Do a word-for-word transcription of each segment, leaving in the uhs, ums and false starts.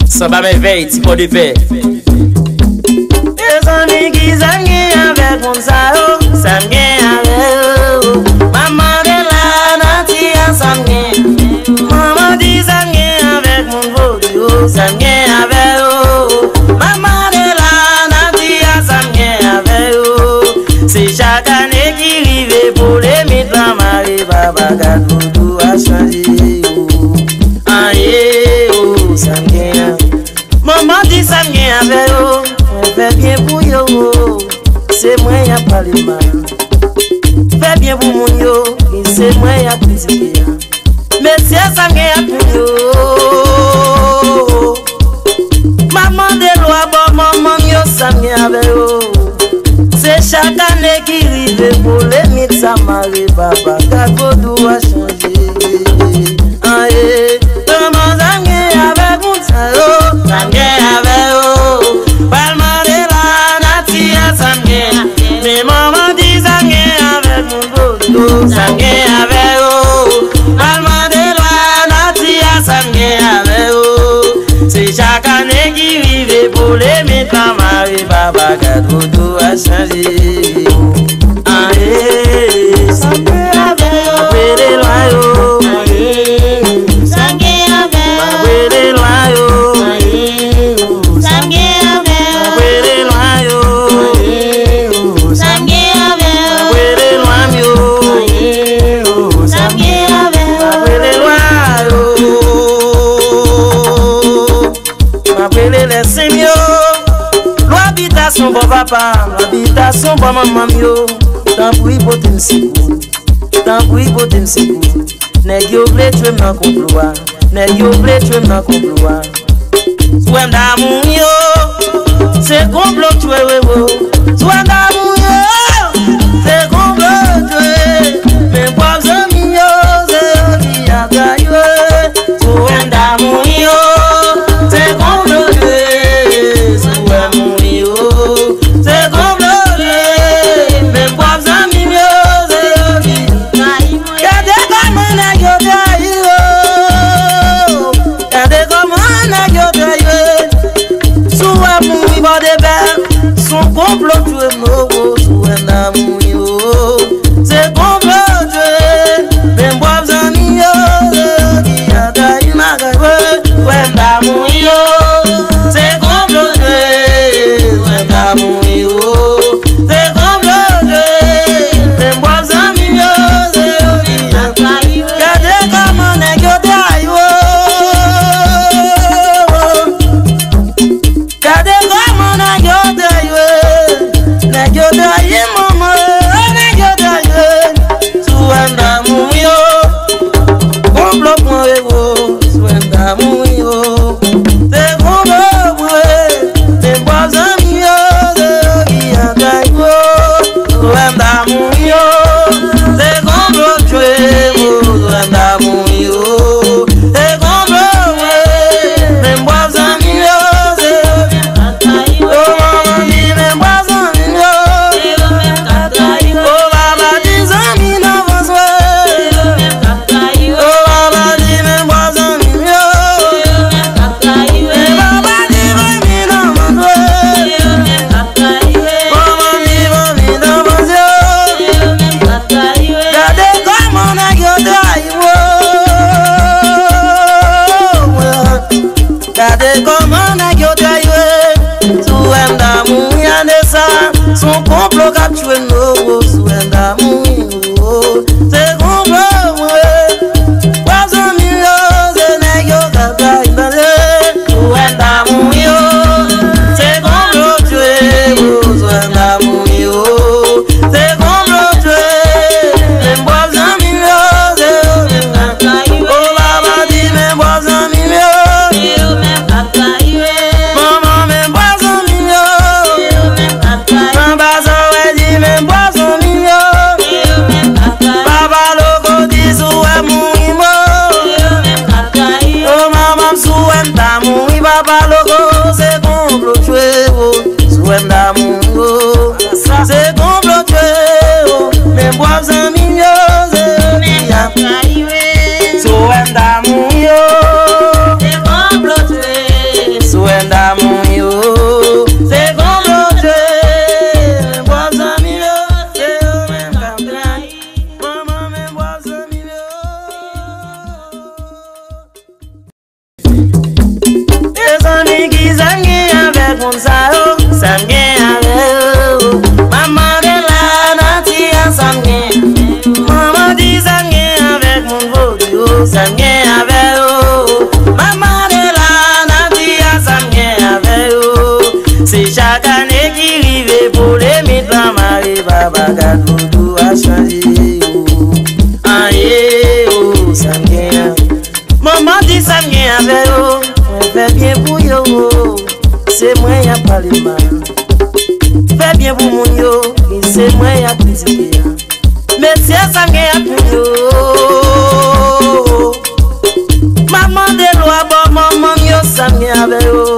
Sanba mèvèy, ti Pòdepè. Mezanmi, kisa m gen avèk moun sa yo? Sa m gen avè yo? M ap mande la, nati a, sa m gen? Manman di sa m gen avèk moun vodou yo? Sa m gen avè yo? M ap mande la, nati a, sa m gen avè yo? Se chak ane ki rive pou lemit lan mare, papa gad vodou a chanje yo. Aye, oh, sa m gen an? Manman di sa m gen avè yo, mwen fè byen pou yo, oh. Se mwen y ap pale mal. Fè byen pou moun yo, e se mwen y ap kritike a. Mesye, sa m gen ak moun yo? M ap mande lwa bò manman m yo, sa m gen avè yo? Se chak ane ki rive pou lemit sa mare, papa gad vodou a chanje. Aye, kòman sa m gen avèk moun sa yo? Sa m gen avè yo? Pral mande la nati a sa m gen. Men manman di sa m gen avèk moun vodou. Sa m gen avè yo? Pral mande lwa nati a sa m gen avè yo? Se chak ane ki rive pou lemit lan mare, papa gad vodou a chanje. Aye, sa m gen avè yo? M ap rele lwa yo. Aye, sa m gen avè yo? M ap rele lwa yo. Aye, sa m gen avè yo? M ap rele lwa yo. Aye, sa m gen avè yo? M ap rele lwa m yo. Aye, sa m gen avè yo? M ap rele lwa yo. M ap rele lè sen m yo. Lwa bitasyon bò papa m, lwa bitasyon bò manman m yo. Tanpri pote m sekou. Tanpri pote m sekou. Nèg yo vle tchwe m nan konplo a. Nèg yo vle tchwe m nan konplo a. Sou wè m damou yo. Se konplo tchwe wi wo. Sou wè m damou yo. Se konplo tchwe. Men pwòp zanmi yo, se yo ki ap trayi wi. Sou wè m damou yo. Se konplo tchwe. Sou wè m mouri yo. Se konplo tchwe. Men pwòp zanmi m yo, se yo ki trayi mwen. Gade kòman nèg yo trayi yo. Gade kòman nèg yo trayi yo. Sou wè m mouri bò de bè. Se yon konplo tchwe m, oh, oh, sou wè m damou yo. Se konplo tchwe. Men pwòp zanmi yo, se yo ki ap trayi m. Sou wè m damou yo. Se konplo tchwe. Sou wè m damou yo. Se konplo tchwe. Men pwòp zanmi yo, se yo ki ap trayi. Gade kòman nèg yo trayi yo. Gade kòman nèg yo trayi yo. Nèg yo trayi manman yo, nèg yo trayi yo. Sou wè m damou yo. Konplo pran rewo, sou wè m damou yo. Se konplo pran, se pwòp zanmi yo, se yo ki ap trayi yo. Sou wè m damou yo. Se konplo tchwe m, sou wè m damou yo. Se konplo mwen, men pwòp zanmi yo, se yo ki ap trayi. O manman di men pwòp zanmi yo. O papa di zanmi nan fòs mwen. O papa di men pwòp zanmi yo. Men papa di zanmi nan fòs mwen. O manmi zanmi nan fòs yo. Gade kòman nèg yo trayi mwen. Gade kòman nèg yo trayi mwen. Sou wè m damou ane sa. Se yon konplo k ap tchwe m, oh, oh, sou wè m damou, oh. Se konplo mwen. Pwòp zanmi yo, se nèg yo k ap trayi m, tande. Sou wè m damou yo. Se konplo tchwe m, oh, sou wè m damou yo. Se konplo tchwe. Men pwòp zanmi yo, se yo menm k ap trayi. O papa di men pwòp zanmi yo. Manman men pwòp zanmi yo. Anba sa w wè di men pwòp zanmi yo. Papa Loko di sou wè m mouri mo. O manman m sou wè m ta mouri, papa Loko, se konplo tchwe wo. Sou wè m damou yo. Se konplo tchwe yo. Men pwòp zanmi yo, se yo ki ap trayi mwen. Sou wè m damou yo. Se konplo tchwe. Sa yo, sa m gen avè yo. M ap mande la nati a sa m gen. Manman di sa m gen avèk moun vodou yo, sa m gen avè yo. M ap mande la nati a sa m gen avè yo. Se chak ane ki rive pou limit lan mare, Papa Gad vodou a chanje yo. An ye yo, sa m gen an. Manman di sa m gen avè yo, mwen fè byen pou yo. Se mwen y ap pale mal. Fè byen pou moun yo, e se mwen y ap kritike a. Mesye, sa m gen ak moun yo. M ap mande lwa bò manman m yo, sa m gen avè yo.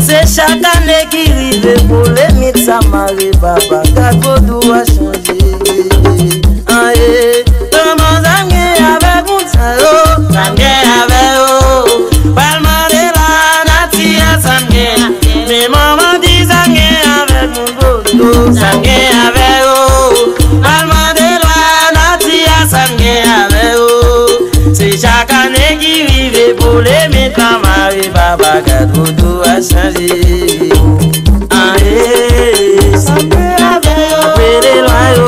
Se chak ane ki rive pou limit sa mare, Papa Gad vodou a chanje. An ye, kòman sa m gen avèk moun sa yo, sa m gen avè yo. Pral mande la nati a sa m gen. Men manman di sa m gen avèk moun vodou, sa m gen avè yo. Pral mande lwa nati a sa m gen avè yo. Se chak ane ki rive pou limit lan mare, Papa Gad vodou a chanje. Aye, sa m gen avè yo. M ap rele lwa yo.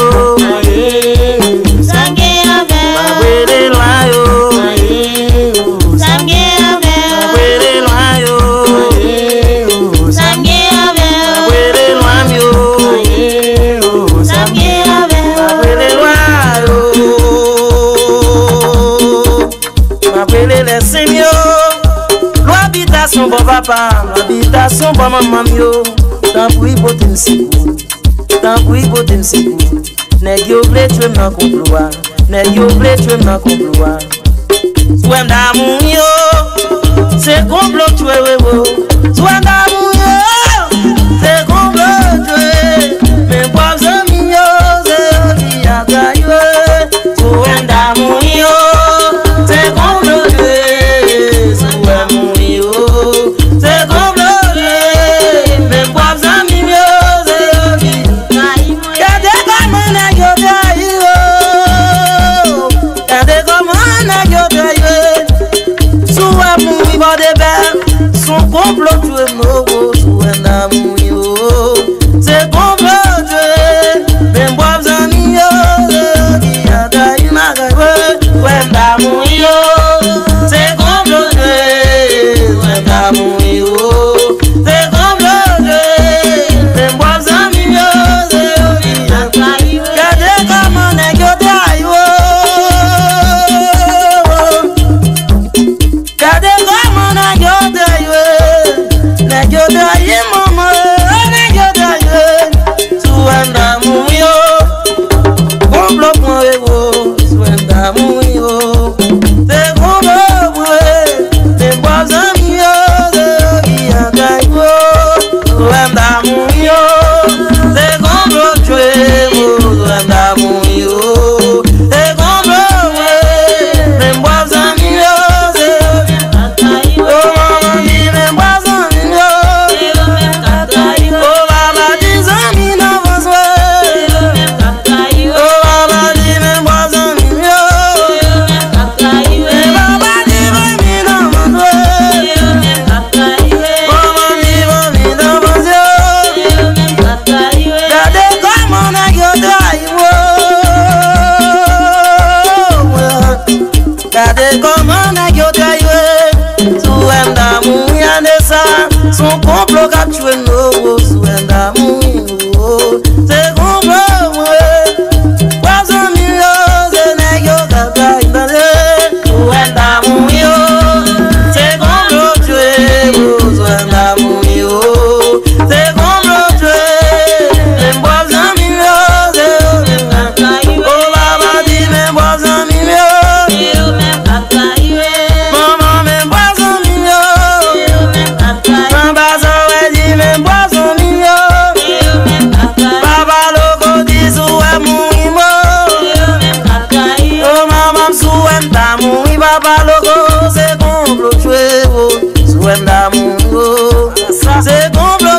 Aye, sa m gen avè yo. M ap rele lwa yo. Aye, sa m gen avè yo. M ap rele lwa yo. Aye, sa m gen avè yo. M ap rele lwa m yo. Aye, sa m gen avè yo. M ap rele lwa yo. M ap rele lèsen m yo. Lwa bitasyon bò papa m, lwa bitasyon bò manman m yo. Tanpri pote m sekou. Tanpri pote m sekou. Nèg yo vle tchwe m nan konplo a. Nèg yo vle tchwe m nan konplo a. Swè m damou yo. Se konplo tchwe wi wo. Swè m damou yo. Se konplo tchwe. Men pwòp zanmi yo, se yo ki ap trayi wi. Sou wè m damou yo, se konplo tchwe. Sou wè m mouri yo, se konplo tchwe. Menm pwòp zanmi m yo, se yo ki trayi mwen. Gade kòman nèg yo trayi yo. Gade kòman nèg yo trayi yo. Sou wè m mouri bò de bè, se yon konplo tchwe m, oh, oh, sou wè m damou yo. Se konplo tchwe, menm pwòp zanmi yo, yo ki ap trayi m ak wè m damou yo. Se konplo tchwe, wè m damou yo. Se konplo tchwe, menm pwòp zanmi yo, se yo ki ap trayi m. Gade kòman nèg yo trayi w. Gade kòman nèg yo trayi w. Nèg yo trayi manman, nèg yo trayi w. Sou wè m damou yo. Konplo pran rewo, sou wè m damou yo. Se konplo pran, se pwòp zanmi yo, se yo ki ap trayi w. Sou wè m damou yo. Se konplo tchwe m, sou wè m damou yo. Se konplo mwen, menm pwòp zanmi yo, se yo ki ap trayi w. Oh manman di menm pwòp zanmi yo. Oh papa di zanmi nan fòs mwen. Oh papa di menm pwòp zanmi yo. Men papa di fanmi nan fòs mwen. Oh manman di fanmi nan fòs yo. Gade kòman nèg yo trayi w. Gade kòman nèg yo trayi w. Sou wè m damou ane sa. Se yon konplo k ap tchwe m, oh, oh, sou wè m damou yo. Se konplo mwen. Pwòp zanmi yo, se nèg yo k ap trayi m, tande. Sou wè m damou yo. Se konplo tchwe m, oh, sou wè m damou yo. Se konplo tchwe, menm pwòp zanmi m yo, se yo menm k ap trayi w. Oh papa di menm pwòp zanmi m yo. Manman menm pwòp zanmi m yo. Papa sa w wè di menm pwòp zanmi m yo. Papa loko di sou wè m mouri m o. Oh manman m sou wè m ta mouri, papa loko, se konplo tchwe w. Sou wè m damou yo. Se konplo